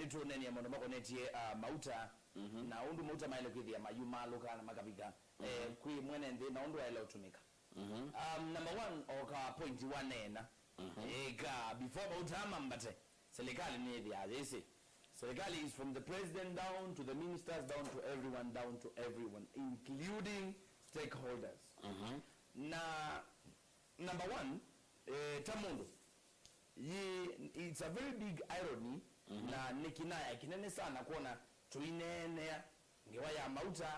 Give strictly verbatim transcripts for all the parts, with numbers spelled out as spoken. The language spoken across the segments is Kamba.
Nĩtũũneenea maũndũ makonetye, ah, mauta, na ũndũ mauta maĩle kwĩthĩa mayumaalũka na makavika, eh, kwĩ mwene nthĩ na ũndũ aĩle ũtũmĩka. Um, number one, oka point waneena. Eka, before mauta mambate, serikali nĩthĩaa yĩsĩ. Serikali is from the president down to the ministers, down to everyone, down to everyone, including stakeholders. Na number one, eh, ta mũndũ, yi, it's a very big irony, na nĩ kinaya kinene sana kwona tũineenea ngewa ya mauta,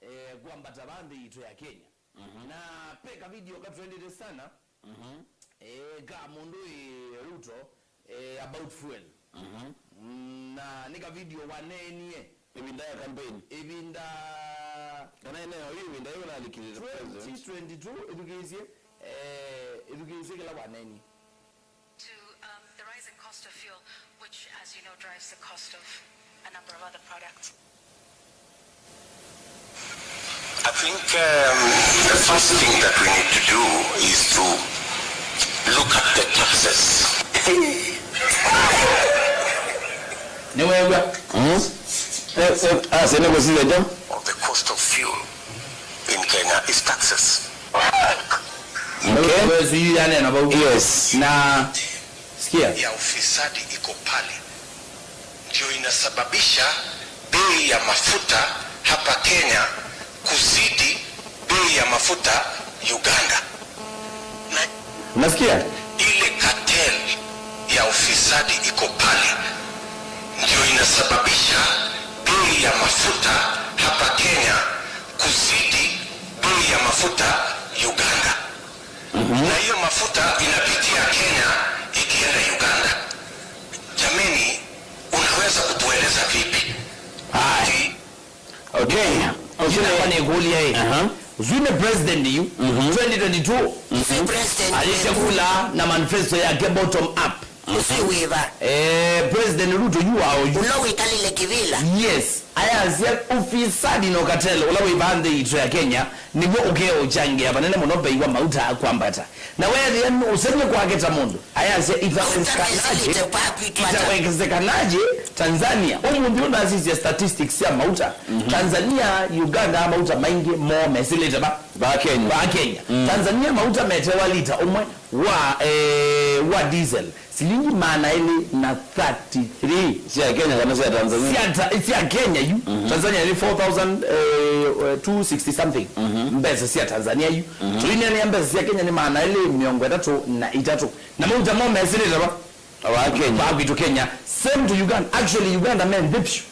eh, kwambata va nthĩ yitũ ya Kenya. Na pe ka video katwendete sana, eh, ka mũndũ ĩ Ruto, eh, about fuel. Mm, na nĩ ka video waneenie ĩvinda ya campaign. Ĩvinda kana ĩneo yu ĩvinda yu ũlalikilile president. Twenty twenty-two, ĩthukĩĩsye, eh, ĩthukĩĩsye kĩla waneenie. To, um, the rising cost of fuel, which, as you know, drives the cost of a number of other products. I think, um, the first thing that we need to do is to look at the taxes. Nĩweew'a? Mm? Eh, eh, ah, sene kusile jo? Of the cost of fuel in Kenya is taxes. Okay. Wewe, wewe sijui yani anavau. Yes. Na sikia. Ya ufisadi iko pale. Ndio inasababisha bei ya mafuta hapa Kenya kuzidi bei ya mafuta Uganda. Na Unasikia? Ile cartel ya ufisadi iko pale, ndio inasababisha bei ya mafuta hapa Kenya kuzidi bei ya mafuta Uganda. Na hiyo mafuta inapitia Kenya ikienda Uganda. Jameni, unaweza kutueleza vipi? Ati Okay. Okay. Nĩkũlya ĩ. Aha. Ũsu nĩ president yu. Twenty twenty-two. President ayĩsya kula na manifesto yake bottom up. Ũsu wĩva? Eh, President Ruto yu wa oyu. Ũla wĩkalile kĩvĩla. Yes. Ayasya ufisadi na ukatele ũla wĩ va nthĩ yitũ ya Kenya nĩw'o ũkeo ũchangia vanene mũno bei wa mauta kwambata. Na weethĩa ũsemie kwake ta mũndũ, ayasya, itawezekanaje, itawezekanaje Tanzania? Ũmũnthĩ ũnasisya statistics sya mauta. Tanzania, Uganda, mauta maingĩ moo mesĩlĩte va? Va Kenya. Va Kenya. Tanzania mauta metewa lita ũmwe wa, eh, wa diesel silingi maana elĩ na thirty-three. Sya Kenya kana sya Tanzania? Sya ta-, sya Kenya yu. Tanzania nĩ four thousand, eh, two sixty something. Mbesa sya Tanzania yu. Tũineenea mbesa sya Kenya nĩ maana elĩ mĩongo ĩtatũ na itatũ. Na mauta mo mesĩlĩte va? Va Kenya. Va kwitũ Kenya. Same to Uganda. Actually, Uganda me nthĩ vyũ.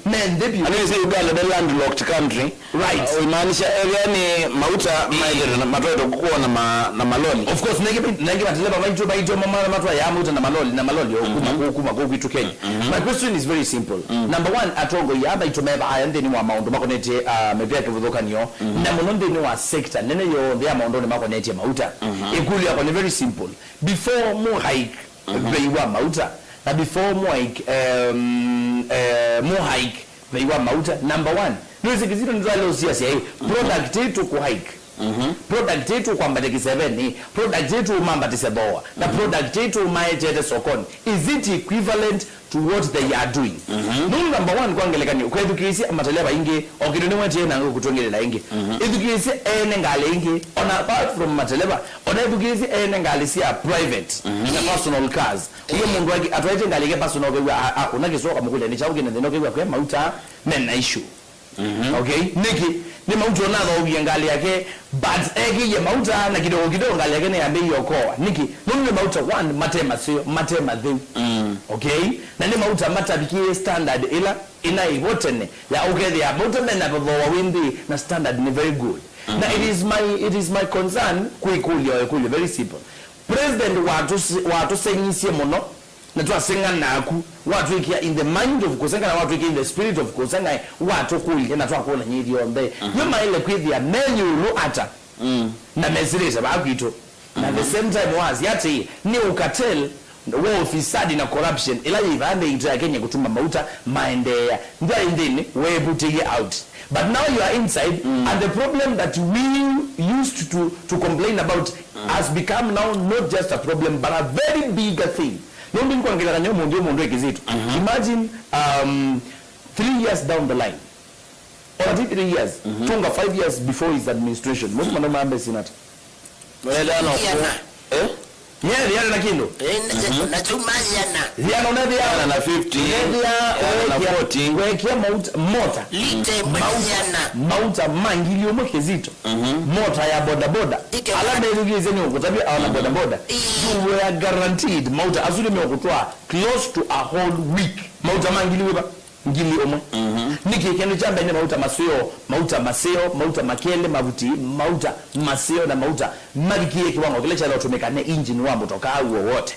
Me nthĩ vyũ. Anĩsĩ Uganda nĩ landlocked country. Right. Uh, imaanisha ethĩa nĩ mauta maĩlĩte na matwaĩte kũkuwa na ma-, na maloli. Of course, nengĩ, nengĩ mateleva maitũ, maitũ mama matwaĩaa mauta na maloli, na maloli o kuma kũu, kuma kũu kwitũ Kenya. My question is very simple. Number one, atongoi aa maitũ me vaaya nthĩnĩ wa maũndũ makonetye, uh, mĩvĩa kĩvathũkany'o, na mũno nthĩnĩ wa sector nene yonthe ya maũndũ nĩ makonetye mauta. Ĩkũlyo yakwa nĩ very simple. Before mũ hike bei wa mauta, na before mũ hike, um, eh, mũ hike bei wa mauta, number one, nĩwĩsĩ Kizito nĩtwaĩle ũsiasya ĩ, product ĩĩ tũkũ hike, product ĩĩ tũkwambatya kĩsevenĩ, product ĩĩ tũũmambatĩsya thooa, na product ĩĩ tũũmaetete sokoni, is it equivalent to what they are doing? Nũndũ number one, kwa ngelekany'o, ũkethukĩĩsya mateleva aingĩ, o kĩndũ nĩwetie na ngũkũtwengeleela ĩngĩ. Ĩthukĩĩsye ene ngalĩ ingĩ, ona apart from mateleva, ona ĩthukĩĩsye ene ngalĩ sya private na personal cars. Ũyũ mũndũ aki-, atwaĩte ngalĩ yake personal, ũkew'a a-, akũna kĩsoo, kamũkũlya nĩ kyaũ kĩna thĩna, ũkew'a kwe mauta mena issue. Okay? Nĩkĩ? Nĩ mauta ũnathoovie ngalĩ yake, but ekĩie mauta na kidogo kidogo ngalĩ yake nĩyambĩĩie ũkoa. Nĩkĩ? Nũndũ nĩ mauta, one, mate maseo, mate matheu. Okay? Na nĩ mauta matavikĩe standard ĩla ĩnaĩ vo tene ya ũkethĩa mauta mena thooa wĩ nthĩ na standard nĩ very good. Na it is my, it is my concern kwĩkũlya o ĩkũlyo very simple. President watũs-, watũseng'isye mũno, na twaseng'a naku, watwĩkĩa in the mind of kũseng'a, na watwĩkĩa in the spirit of kũseng'a, watũkũlya, na twakũlany'a ithyonthe. Yo maĩle kwĩthĩa me ĩũlũ ata? Na mesĩlĩte vaa kwitũ. Na at the same time wasya atĩĩ, nĩ ũkatel wa ufisadi na corruption ĩla yĩ vaa nthĩ yitũ ya Kenya kũtuma mauta maendeea. Ndwaĩ nthĩnĩ, weevutĩie out. But now you are inside, and the problem that we used to, to complain about has become now not just a problem, but a very big thing. Nũndũ nĩkwangĩla kany'o mũndũ mũndũ ĩkĩzĩtũ. Imagine, um, three years down the line. Ona ti three years. Tunga five years before his administration. Mũndũ manoma mbesi nata. Wethana. Iana. Eh? Nye, thiana na kĩndũ. Eh, na, na chuma iana. Thiana, una thiana. Thiana na fifty. Thiana na forty. Wekia mauta, mota. Lite mauta. Mauta ma ngili ũmwe kĩzito. Mota ya bodaboda. Ike. Ala methukĩĩsye nĩ ũkũtavya aona bodaboda. You were guaranteed mauta. Asu nĩ meũkũtwaa close to a whole week. Mauta ma ngili wĩva? Ngili ũmwe. Nĩkĩ kĩndũ kya mbee nĩ mauta maseo, mauta maseo, mauta makele, mavuti, mauta maseo na mauta mavikie kĩwango kĩla kyaĩle ũtũmĩka nĩ engine wa mũtokaa w'o wote.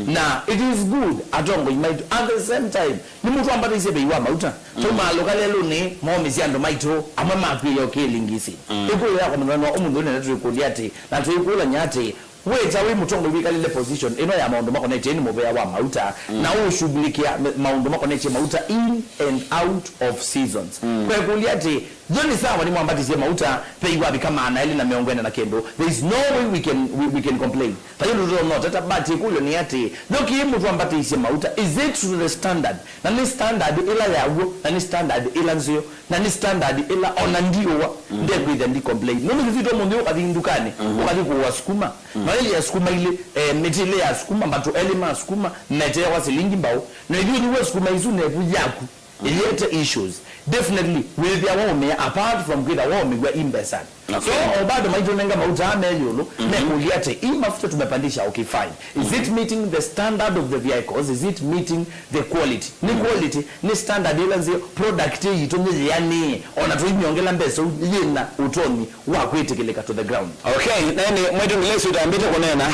Na it is good, atongoi maitũ, at the same time, nĩmũtwambatĩisye vei wa mauta. Twaumaalũka lelũnĩ, maũmĩsya andũ maitũ, amwe makw'ĩĩa ũkĩlingisi. Ĩkũlyo yakwa mũthenya wa ũmũnthĩ nene twĩkũlya atĩ, na twĩkũlany'a atĩ, wĩta wĩ mũtongoi wĩkalĩle position ĩno ya maũndũ makonetye nĩ mũvea wa mauta, na ũũshughulikia me- maũndũ makonetye mauta in and out of seasons. Kwekũlya atĩ, yo nĩ sawa nĩmwambatisye mauta, vei wavika maana elĩ na mĩongo ĩna na kĩndũ, there is no way we can, we, we can complain. Tayo ndũtũnoteta, but ĩkũlyo nĩ atĩ, yo kĩĩ mũtwambatĩisye mauta, is it to the standard? Na nĩ standard ĩla yaw'o, na nĩ standard ĩla nzeo, na nĩ standard ĩla ona ndiũwa, ndekwĩthĩa ndi complain. Nũndũ kĩsito mũnthĩ ũkathi ndukanĩ, ũkathi kũũa sukuma, maili ya sukuma ilĩ, eh, mĩtĩ ilĩ ya sukuma, matũ elĩ ma sukuma, meteewa silingi mbaũ, na ithyĩ ũthi w'e sukuma isu nevu yaku, ĩyete issues. Definitely, wĩthĩa waũmĩa, apart from kwĩtha waũmĩw'a imbesanĩ. So, o bado maitũnenga mauta aa me ĩũlũ, mekũlya atĩ, "Hii mafuta tumepandisha, okay, fine. Is it meeting the standard of the vehicles? Is it meeting the quality?" Nĩ quality, nĩ standard ĩla nzeo, product yitũ nĩ yĩanĩe, ona tũimĩongela mbesa ũu yĩna ũtonyi wa kwĩtĩkĩlĩka to the ground. Okay, nene mwetu Ngilesi utambĩte kũneena,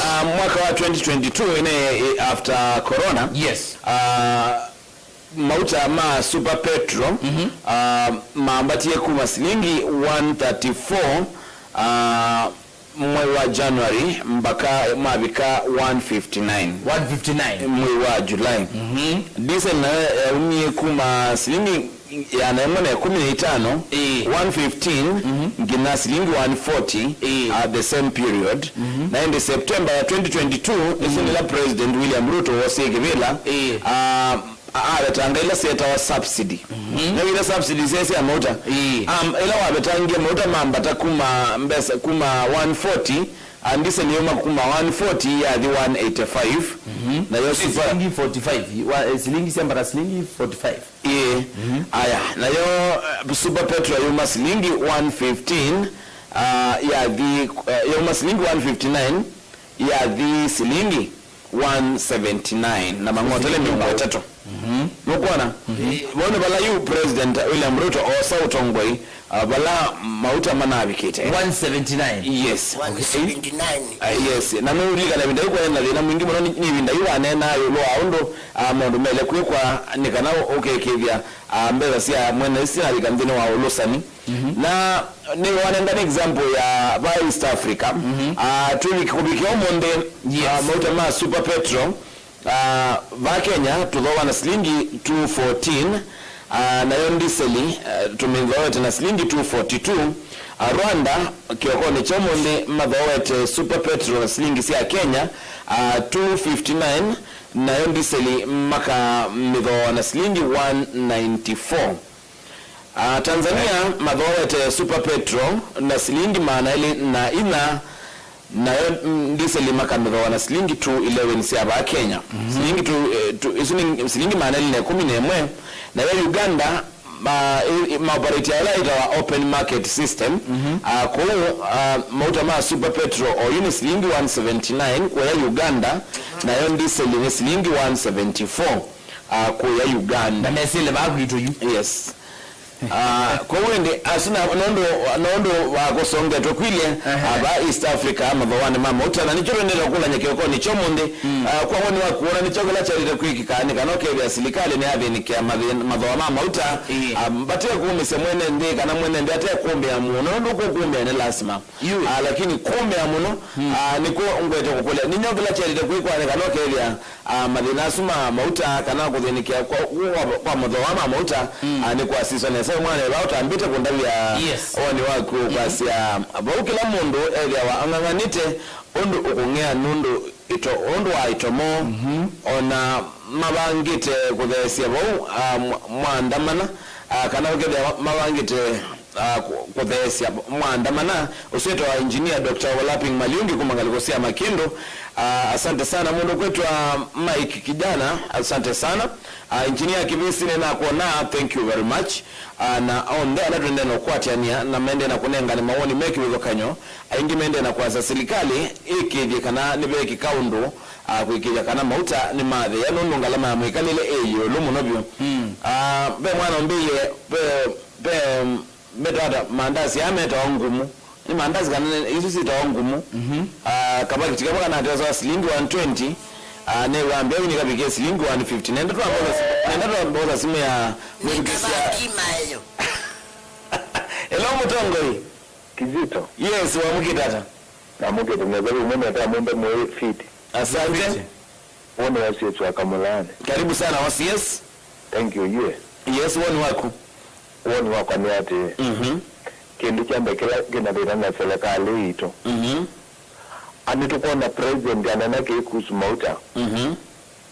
ah, mwaka wa twenty twenty-two, ĩne, eh, after corona. Yes. Ah, mauta ma super petrol, ah, mambatie kuma silingi one thirty-four, ah, mwei wa January mpaka mavika one fifty-nine. One fifty-nine. Mwei wa July. Diesel nayo yaumie kuma silingi ĩana ĩmwe na ĩkũmi na itano, one fifteen, nginya silingi one forty at the same period. Na ĩndĩ September ya twenty twenty-two, ĩsu nĩla President William Ruto wosie kĩvĩla, ah, a- avetanga ila syetawa subsidy. Nĩ ila subsidy sya sya mauta. Um, ila wavetangie mauta mambata kuma mbesa, kuma one forty, and diesel yuma kuma one forty yathi one eighty-five. Nayo super silingi forty-five, wa, eh, silingi syambata silingi forty-five. Ĩĩ. Aya, nayo, eh, super petrol yuma silingi one fifteen, ah, yathi, eh, yuma silingi one fifty-nine, yathi silingi one seventy-nine na mang'otele mĩongo ĩtatũ. Nũkwona? Vau nĩ vala yu President William Ruto oosa ũtongoi, ah, vala mauta manavikĩte. One seventy-nine. Yes. One seventy-nine. Ah, yes. Na nũlilikana ĩvinda yu kwaĩ na thĩna mwingĩ mũno, nĩ, nĩ ĩvinda yu waneenaa ĩũlũ wa ũndũ, ah, maũndũ mele kwĩkwa nĩ kana ũkekĩthya, ah, mbesa sya mwene sinavika nthĩnĩ wa ũlũsani. Na nĩ wanengane example ya va East Africa. Ah, twĩviki kũvikĩa ũmũnthĩ, ah, mauta ma super petrol, ah, va Kenya tũthooa na silingi two fourteen, ah, nayo ndiseli, ah, tũmĩthooete na silingi two forty-two. Ah, Rwanda, kĩokonĩ kya ũmũnthĩ, mathooete super petrol na silingi sya Kenya, ah, two fifty-nine, nayo ndiseli makamĩthooa na silingi one ninety-four. Ah, Tanzania mathooete super petrol na silingi maana elĩ na inya, nayo, mm, ndiseli makamĩthooa na silingi two eleven sya vaa Kenya. Silingi two, eh, two, isu nĩ silingi maana elĩ na ĩkũmi na ĩmwe. Nayo Uganda, ma, i, i, maoperate ala ĩtawa open market system. Ah, kũu, ah, mauta ma super petrol oyu nĩ silingi one seventy-nine kũya Uganda, nayo ndiseli nĩ silingi one seventy-four. Ah, kũya Uganda. Na mesĩle vaa kwitũ yu. Yes. Ah, kwoou ĩndĩ, asu na, nũndũ, nũndũ wa kũsongetwe kwilye, ava East Africa, mathooanĩ ma mauta, na nĩkyo tũendete kũlany'a kĩokonĩ kya ũmũnthĩ. Ah, kwa woni waku, wona nĩkyo kĩla kyaĩlĩte kwĩkĩka nĩ kana ũkethĩa silikalĩ nĩyathĩnĩkĩa mathĩna, mathooa ma mauta, ah, vate kũũmĩsya mwene nthĩ, kana mwene nthĩ ate kũũmĩa mũno, nũndũ kũkũũmĩa nĩ lasima. Ah, lakini kũũmĩa mũno, ah, nĩkw'o ngwete kũkũlya. Nĩnyo kĩla kyaĩlĩte kwĩkwa nĩ kana ũkethĩa, ah, mathĩna asu ma mauta kana kũthĩnĩkĩa kwa, kwa, kwa mathooa ma mauta, ah, nĩ kwa season nesa. Mwana ĩla ũtambĩte kũndavya woni waku kwasya, vau kĩla mũndũ ethĩawa ang'ang'anĩte Ũndũ ũkũng'ea nũndũ ito-, ũndũ wa itomo, o na mavangĩte kũtheesya vau, a, mwa-, mwaandamana, a, kana ũkethĩa mavangĩte, a, kũ-, kũtheesya mwaandamana, ũsu wĩtawa Engineer Doctor Overlapping Maliungi kuma ngalĩko sya Makĩndũ. A, asante sana mũndũ kwĩtwa Mike Kijana, asante sana. A, Engineer Kivisi nĩnakwona, thank you very much. A, na onthe ala tũendee na ũkwatĩanĩa na maendee na kũnengane mawoni me kĩvathũkany'o, aingĩ maendee na kwasya silikalĩ ĩkĩĩthye kana nĩveekĩka ũndũ, a, kũĩkĩĩthya kana mauta nĩmatheea, nũndũ ngalama ya mwĩkalĩle ĩ ĩũlũ mũno vyũ. Mm. A, ve mwana ũmbĩie, ve, ve, metawa ata, maandasi aa metawa ngumu. Nĩ maandasi kana nĩ, isu syĩtawa ngumu. Mhm. Ah, kavakiti kamwe kanateswa silingi one twenty, ah, nĩwambĩa yu nĩkavikie silingi one fifty. Nenda twambosa si-, nenda twambosa simu ya mwĩthukĩsya. Nĩkavaki mayo. Hello, mũtongoi. Kizito. Yes, wamũkĩte ata? Namũkĩte nesa, vau mwene ta mũmbe mwĩ fiti. Asante. Woni wa syĩtwa Kamũlaanĩ. Karibu sana, O C S. Thank you, yue. Yes, woni waku. Woni wakwa nĩ atĩĩ, mhm, kĩndũ kya mbee kĩla kĩna thĩna na selekalĩ yitũ. Mhm. Ani tũkwona president anena kĩĩ kuhusu mauta. Mhm.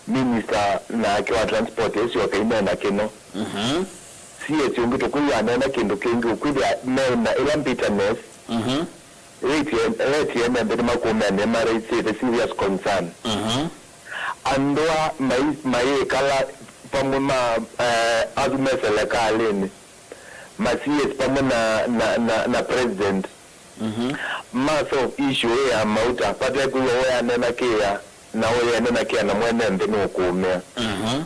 Minister nake wa transport esyoka inena kĩno. Mhm. C S ũngĩ tũkwĩw'a anena kĩndũ kĩngĩ, ũkwĩthĩa mena ĩla bitterness. Mhm. Rate ĩen-, rate ĩene nthĩ nĩmakũmea nĩmaraisĩte serious concern. Mhm. Andũ a mai-, mayĩkala vamwe ma, eh, asu me selekalĩnĩ, ma C S vamwe na, na, na, na president, mhm, ma solve issue ĩĩ ya mauta, vate kwĩw'a ũyanena kĩĩa na ũyenena kĩana mwene nthĩ nũkũũmĩa. Mhm.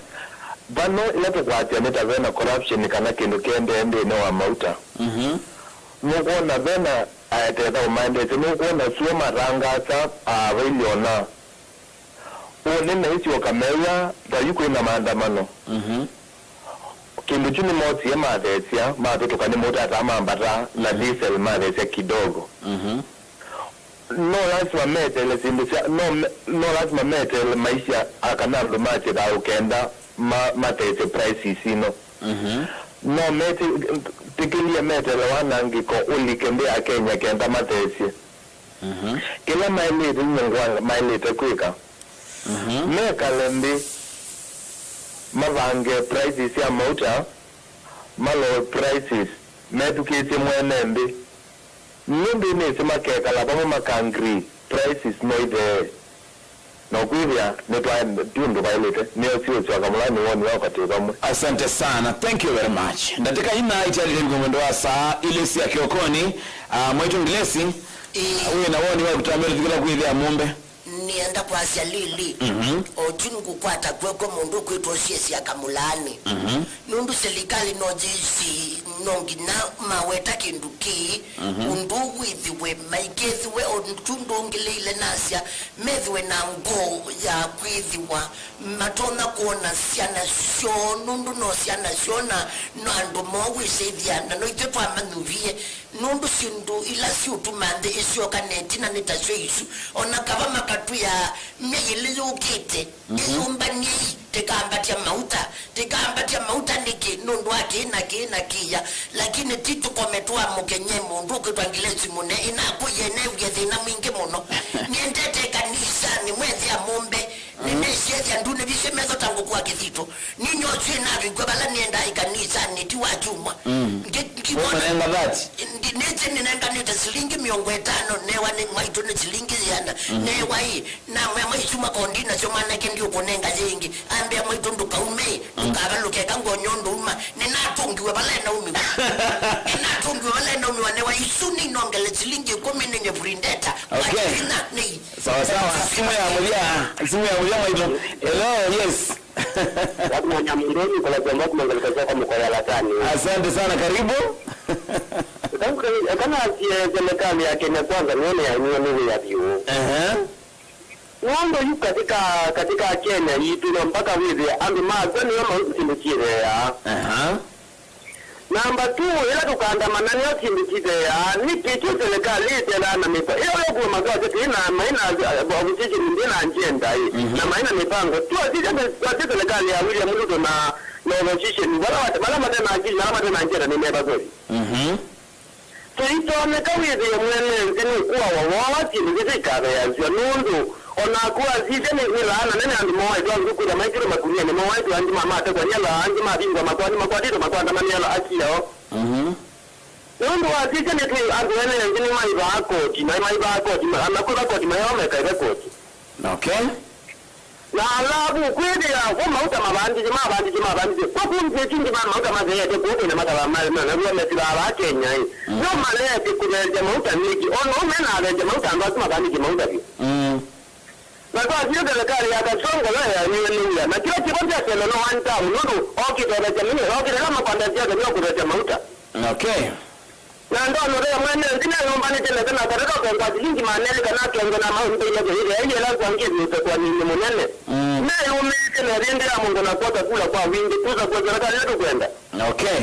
Vano ĩla tũkwatya nĩ ta vena corruption kana kĩndũ kĩendee nthĩnĩ wa mauta. Mhm. Nũkwona vena aetethau maendete, nũkwona suo matangaasa, aa, vailye ona ũnene isyoka mew'a vayu kwĩna maandamano. Mhm. Kĩndũ kyu nĩmosie matheesya, mavĩtũka nĩmũtataa mambata na, mhm, diesel matheesya kidogo. Mhm. No lazima meteele syĩndũ sya, no me-, no lazima meteele maisha a kana andũ ma kĩthaũ kenda ma-, matheesye prices ino. Mhm. No metĩkĩlye meteele wanangĩko ũlike nthĩ ya Kenya kenda matheesye. Mhm. Kĩla maĩlĩte inyungwa maĩlĩte kwĩka, mhm, mekale nthĩ, mavange prices sya mauta, ma lower prices, methukĩĩsye mwene nthĩ. Nũndũ nĩsĩ makekala vamwe maka agree, prices no ithee. Na ũkwĩthĩa nĩtwaenda ti ũndũ vaĩlĩte, nĩo siũsyoka mũla nĩ woni wakwa twĩ vamwe. Asante sana. Thank you very much. Ndatĩka ina itialĩte kũvika mwendo wa saa ilĩ sya kĩokonĩ. Ah, mwaitũ Ngilesi, ĩĩ, wĩ na woni wa kũtambĩa tũthikĩla kwĩthĩa mũmbe? Nĩenda kwasya Lili, mhm, o kyu nĩngũkwata kw'oko mũndũ ũkwĩtwa Siesi Akamũlaanĩ. Mhm. Nũndũ silikalĩ no yĩsĩ no nginya maweta kĩndũ kĩĩ, mhm, ũndũ wĩthĩwe maikethĩwe o kyu ndũngĩlĩile nasya, methĩwe na ngoo ya kwĩthĩwa matonya kwona syana syoo, nũndũ no syana syoo na no andũ moo wĩsĩthya, na no ithyĩ twamanyuvie, nũndũ syĩndũ ila siũtuma nthĩ ĩsyoka na ĩtina nĩ ta syo isu. O na kava makatwĩa myei ĩlĩ yũkĩte, mhm, ĩyũmbany'ei, tĩkambatya mauta, tĩkambatya mauta nĩkĩ? Nũndũ wa kĩĩ na kĩĩ na kĩya. Lakini ti tũkome tũamũke nye mũndũ ũkwĩtwa Ngilesi Mũne, ĩnakũie neewie thĩna mwingĩ mũno. Nĩendete kanisanĩ, mwethĩa mũmbe, nĩnĩsyethĩa ndunĩvisye metho ta ngũkũ wa kĩthito. Ninyosw'e navikw'a vala nĩendaa ĩkanisanĩ ti wa kyumwa. Mm. Ngi-, ngimona, ũmanenga thati? Ndi-, nĩtye nĩnenganĩte silingi mĩongo ĩtano, newa nĩ mwaitũ nĩ silingi yĩana. Mm. Newa ĩ, namwĩa mwaitũ makondi nasyo mwanake ndiũkũnenga yĩngĩ. Ambĩa mwaitũ ndũkaume, mm, ndũkavalũke eka ngonyo ndũuma. Nĩnatũngiwe vala enaumiwa. Nĩnatũngiwe vala enaumiwa, newa isu nĩinongele silingi ĩkũmi nĩnye prindeta. Okay. Mwaitũ ina, nĩ Sawa sawa, simu ya mũthya, simu ya mũthya mwaitũ. Hello, yes. Watu manya mndoni kwa lazima watu mangalika kwa mkoa ya latani. Asante sana, karibu. Kana sie serikali ya Kenya Kwanza nione ya niwe nini ya biu. Ehe. Nũndũ yu katika, katika Kenya yitũ na mpaka wĩthĩe andũ makwa nĩo maũndũ kĩndũ kĩthea. Aha. Namba two, ĩla tũkaandamana nĩyo kĩndũ kĩtheaa. Nĩkĩ kyo selekalĩ ĩtelaa na mĩpa-, ĩla ũyakua makwasya tĩ na maĩ na, uh, opposition ndĩ na agenda ĩ, mhm, na maĩ na mĩpango? Twasisya twasya selekalĩ ya William Ruto na, na opposition, vala, vala mate na akili, vala mate na agenda nĩ meva kweli? Mhm. Tũitonyeka wĩthĩe mwene nthĩ nũkũawa wooa syĩndũ kĩsĩ ikatheeasw'a, nũndũ o naku wasisya nĩ, nĩ laana nene andũ mooaĩtwe angĩ kwĩthĩa maĩkĩtwe makunianĩ, mooaĩtwe angĩ mamatekwa nĩ ala, angĩ mavingwa makwani, makwatĩtwe makwata manĩala aki ao. Mhm. Nũndũ wasisya nĩtwĩ andũ ene nthĩ nĩmaĩvaa koti, na maĩvaa koti, ma-, na kwĩva koti maĩ ao mekaĩve koti. Okay. Na alavu kwĩthĩa vo mauta mavandĩtye, mavandĩtye, mavandĩtye. Kwa kumzie kingi ma mauta matheete kũu kwĩna makala ma, ma, naw'o mesĩlaa vaa Kenya, ĩ. Mm. No maleete kũtheethya mauta nĩkĩ? O na ũu menatheethya mauta, andũ asu mavandĩtye mauta vyũ. Mm. Na twasio serikali ya Kasongo yo yaĩwe nĩ wĩa. Na kĩla kĩvo ndekelwe no one term, nũndũ okĩtetheesya nĩ, okĩtetheesya makwanda siasa nĩ okũtheesya mauta. Okay. Na ndonya ũthea mwene nthĩ neyũmbanĩtye nesa na katata kongwa silingi maana elĩ kana akengwe na maũndũ ile kĩhĩthĩa ĩyela kwa ngĩthi ũtekwanĩnĩ mũnene. Mm. Neyũmĩĩtye na ĩvĩndĩ ya mũndũ na kwosa kula kwa wingĩ, tusa kwa serikali ĩla tũkwenda. Okay.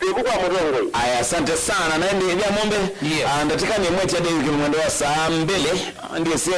Twĩku kwa mũtongoi. Aya, asante sana. Na ndi ya mombe. Yeah. Ah, ndatika nĩ mweti ya David Kimwendo wa saa mbili. Ndiye se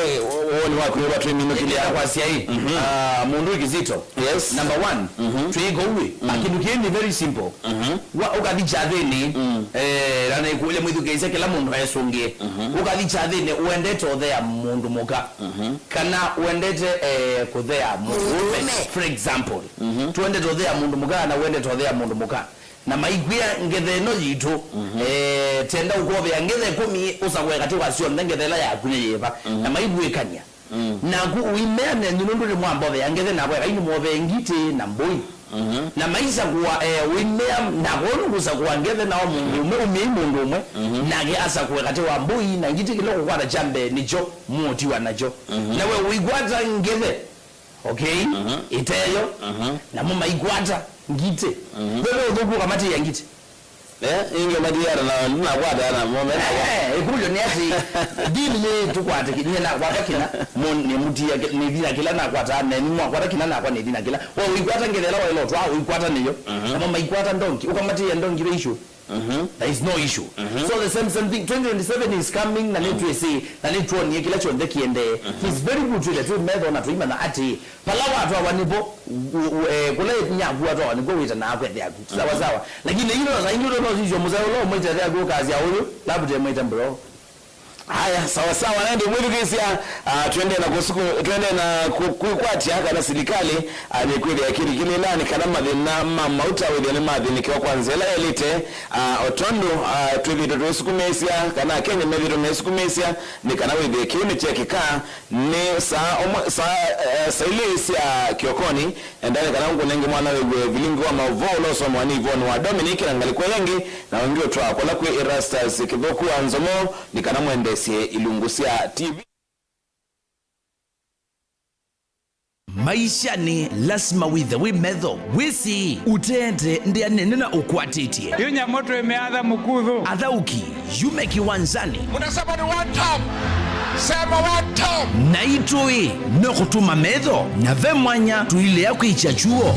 woni waku wa twĩminũkĩlya. Nĩkwasya ĩ, mhm, ah, mũndũ Kizito. Yes. Number one, mhm, twĩko uwe. Mm. Kĩndũ kĩĩ nĩ very simple. Mhm. Wa, ũkathi kyathĩnĩ, mm, eh, na nĩkũlya mwĩthukĩĩsya kĩla mũndũ esũngĩe. Mhm. Ũkathi kyathĩnĩ, ũendete ũthea mũndũ mũka. Mhm. Kana ũendete, eh, kũthea mũndũũme. Mũndũũme. For example, mhm, tũendete ũthea mũndũ mũka na ũendete ũthea mũndũ mũka. Na maikwĩa ngetha ĩno yitũ, mhm, eh, tenda ũkovea ngetha ĩkũmi, ũsakũe katĩ wa syonthe ngetha ĩla yaku nĩ yĩva. Mhm. Na maivw'ĩkany'a. Mm. Naku ũimea nenyu nũndũ nĩmwambovea ngethe nakwa, ekai nĩmwovee ngitĩ na mbũi. Mhm. Na maisakũa, eh, ũimea nakwa ũndũ ngũsakũa ngethe nao mũndũ ũmwe, ũmĩai mũndũ ũmwe, mhm, nake asakũe katĩ wa mbũi na ngitĩ, kĩla ũkũkwata kya mbee nĩkyo mũũtiwa nakyo. Mhm. Na we ũikwata ngethe, okay, mhm, ĩteyo, mhm, namo maikwata ngitĩ. Mhm. We nĩ ũthũku ũkamatĩĩa ngitĩ. Eh, inge mathiara na, nakwata na mome. Eh, ĩkũlyo nĩ atĩ, ndini nĩ tũkwate kĩ-, nĩ nakwata kĩna, mo nĩ mũtia kĩ-, nĩ thina kĩla nakwata, nenyu mwakwata kĩna nakwa nĩ thina kĩla. Wa ũikwata ngetha ĩla waĩlotwa, ũikwata nĩyo. Mhm. Namo maikwata ndongi, ũkamatĩĩa ndongi ve issue. Mhm. There is no issue. Mhm. So the same, same thing, twenty twenty-seven is coming, na nĩ twĩsĩ, na nĩ tuonie kĩla kyonthe kĩendee. Mhm. It's very good twĩthe twĩ metho na tũimanya atĩ, vala watwawa nĩvo, u-, u-, eh, kũla nyaku watwawa nĩkw'o wĩtanaa kwethe yaku. Sawa, mhm, sawa. Lakini ino saa ingĩ ũtono sisyo mũsaĩ ũla ũmwe ithe yaku ũkasya ũyũ, labda mwĩte bro. Haya, sawa, sawa, nende mwĩthukĩĩsya, ah, twende na kũsuku-, twende na ku-, kwĩkwatya kana silikali, ah, nĩkwĩthĩa kĩlikĩlĩlanĩ kana mathĩna ma mauta wĩthĩa nĩ mathĩnĩkĩwa kwa nzĩa ĩla yaĩlĩte, ah, o tondũ, ah, twĩthĩĩtwe twĩsukumĩĩsya kana Akenya methĩĩtwe mesukumĩĩsya nĩ kana wĩthĩe kĩu nĩkyekĩka. Nĩ saa ũmwe, saa, eh, saa ilĩ sya kĩokonĩ. Endani kana ngũnenge mwana wĩw'e vilingi wa maũvoo ũla ũsomewa nĩ Yvonne wa Dominic na ngalĩko ĩngĩ, na ũngĩ ũtwaa kũla kwĩ Erastus Kĩthũku wa Nzomo, nĩ kana mwendeesye ilungu sya T V. Maishanĩ, lasima wĩthe wĩ metho, wĩsĩ ũteete ndĩa nene na ũkwatĩtye. Yu nyamũ twĩmĩatha mũkuthũ. Athaũki, yume kĩwanzanĩ. Munasaba ni one term. Sema one term. Na itũĩ no kũtuma metho, na ve mwanya tũilea kwĩkya kyuo.